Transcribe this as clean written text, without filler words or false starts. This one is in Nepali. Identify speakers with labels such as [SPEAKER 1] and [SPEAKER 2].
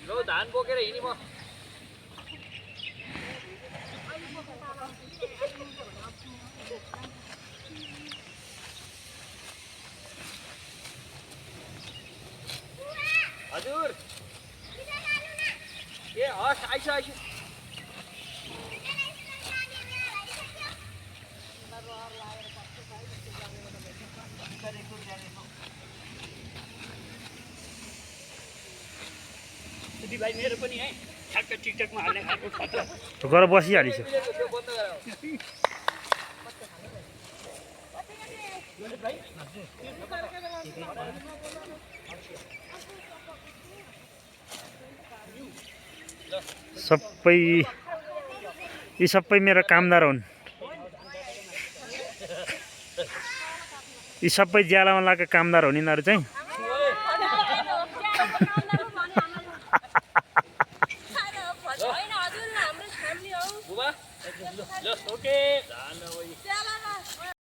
[SPEAKER 1] लो धान बोकेर हिँडी म हजुर ए हस् आइस आइस भाइ मेरो पनि है ठ्याक्क टिकटकमा हाल्ने खालको खतरा
[SPEAKER 2] गएर बसिहालिस सबै यी सबै मेरो कामदार हुन् यी सबै ज्यालामा लागेको कामदार हुन् यिनीहरू चाहिँ
[SPEAKER 1] ओके